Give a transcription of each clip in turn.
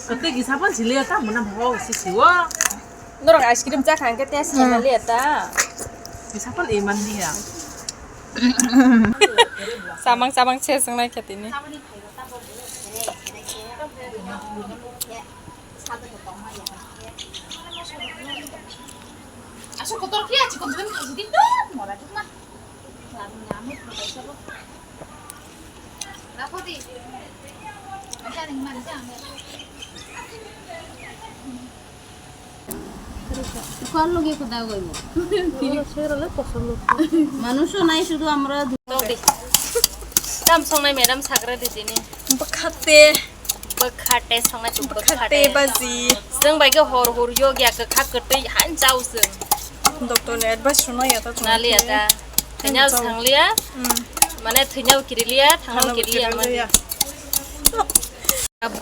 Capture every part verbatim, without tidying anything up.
Kete gisa pon sili ta muna bhok si siwo. Norok ice cream cha khang ke test khaina liya ta. Gisa pon iman dia. Samang samang se sung nai khetini. Asal kotor kia cikon cikon kasih di tuh, mora tuh mah. Lalu nyamuk tuh kayak siapa? Rapo di. Aja nih mana sih ame? Kok lagi kuda gue mau? Orang sih orang lain kosong loh. Manusia naik sudah amra. Tong di. Tam song nai madam sakra di sini. Bwkhate. Bwkhate songnai tu bwkhate. Bwkhate baji. Chwng bai khe hor hor yo ya kwkhak kwtwi han chao chwng. Doctor ni advice rwna ya ta chwng. Nali ya ta. Thwinao sangliya. Hmm. Mane thwinao kiriliya, thangnao kiriliya mani.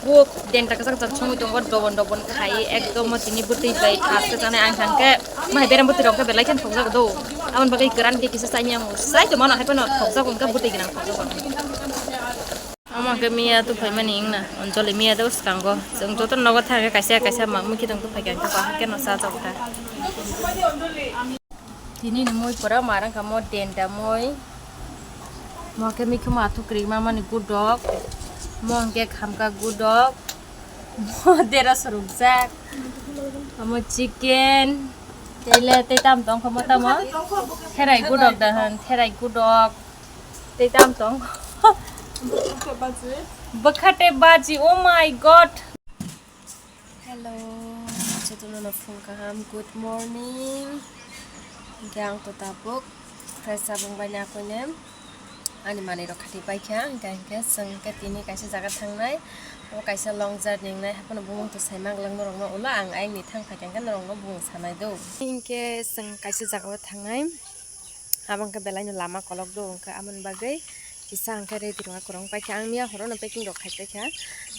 Buk denta kwchak chak chumui tongo dobon dobon khai ekdom tini bwtwi bai thas khe chanai ang thangkhe mai berem bwtwi rok khe belai khe thokjak do. Aboni bagwi kwran khe kisa chai miyang sai to mano hai phano thokjak wngkha bwtwi gwnang thokjak wngkha. Omo khe miya tuphaimani wngna, Anjali miya de bwskango. Chwng joto nogo thangkhe kaisa kaisa ma mui khitong tuphai kha, hwnkhe bahai kheno chajakha. Tini ni mui pura marang kha mo denta mui. Mo khe mikhumu athuk kwrwi mamani gudok. Mo hwnkhe khamkha gudok. Mo dera sorokjak. Omo chicken. Tei le tei tam tong kha mo tamo. Therai gudok da hwn, therai gudok. Tei tam tong. Bwkhate baji, oh my God. Hello, jotono no phung kaham, good morning. Hingke ang to tabuk fresh sabung bai na koine ani manwi rok khati pai kha, hingke hingke chwng hingke tini kaisa jaga thangnai, o kaisa long journey wngnai, haphano bumung to sai manglak norok no ulo, ang ayang ni thang phai kha hingke norok no bumung sanai do. Hingke chwng kaisa jaga o thangnai. Abo wngkha belai no lama kolok do, wngkha aboni bagwi kisa hwnkhe ready rwna kwrwng paikha. Ang miya horo no packing rok khai paikha,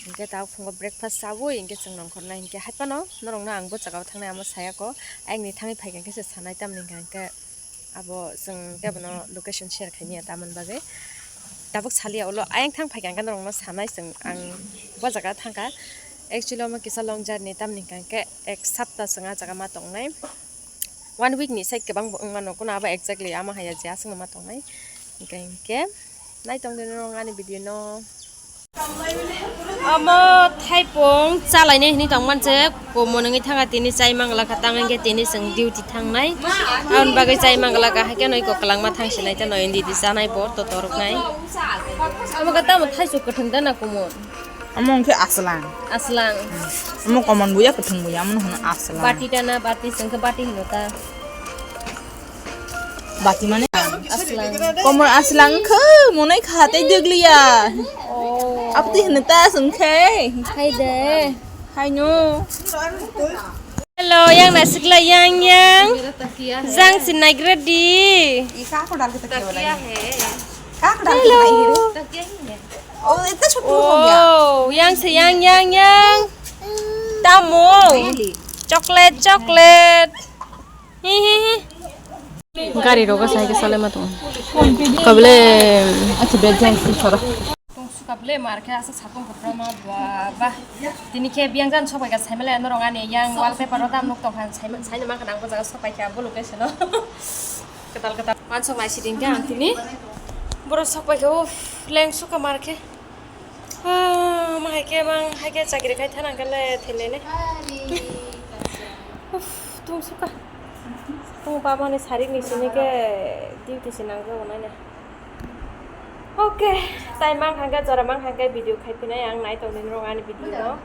hwnkhe tabuk phungo breakfast chawi hwnkhe chwng nongkhornai hwnkhe hai phano norok no ang bo jaga o thangnai amo saya kho. Ayang ni thangwi phaikha hwnkhe se sanai, tamni hwnkha hwnkhe abo chwng kebo no location share khaimya tamoni bagwi. Tabuk saliya ulo ayang thang phaikha hwnkhe norok no sanai chwng, ang bo jaga thangkha. Actually omo kisa long journey, tamni hwnkha hwnkhe ek sapta chwng ah jaga ma tongnai. One week ni sai kwbang bo wng mano, kuno abo exactly ama haya je aswk no ma tongnai. Hingke hingke nai tong di norok ani video no. Omo thaipung chalainai hinui tong manse, komo nungui thanga tini chai manglak kha, tang hingke tini chwng duty thangnai. Aboni bagwi chai manglak kha, haikhe no iko kwlangma thang sinai tei no indi di chanai bo to toroknai. Omo khe tamo thaichuk kwthwng da na kumun? Omo wngkhe aswlang. Aswlang. Omo common buya, kwthwng buya, omono hwno aswlang. Bati da na bati, chwng khe bati hino ta. Bati mane? Aswlang. Common aswlang wngkhe, monai kha tei dwgliya. Oh. Abti hwno ta chwng khe. Hai de. Haino. Hello, yang nasikla yang yang. Jang sinai ready. Hello. Oh, yang se yang yang yang. Tamo. Chocolate, chocolate. Hi hi hi. Gari rogo sai ke sale ma tongo. Kable. Acha bed jang si sora. Tong suka ble mar khe asa sapung khe bro ma ba ba. Tini khe biyang jan sobai ga saimale norong ani yang wallpaper o dam nuk tong khan saimale ma khan ang bo jaga sobai kha bo location o. Ketal ketal. Mansok nai siding khe ang tini. Boro sobai khe uff leng suka mar khe. Ah, ma hai khe mang hai khe chakri khai thana khe le thele ne. Uff, tong suka. Tong baba ni sarik ni sini khe duty se nang jago nai na. Okay, tai mang hangke jora mang hangke video khai pinai ang nai tong nini rong ani video no.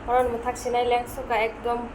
Horon muthak sinai leng suka ekdom.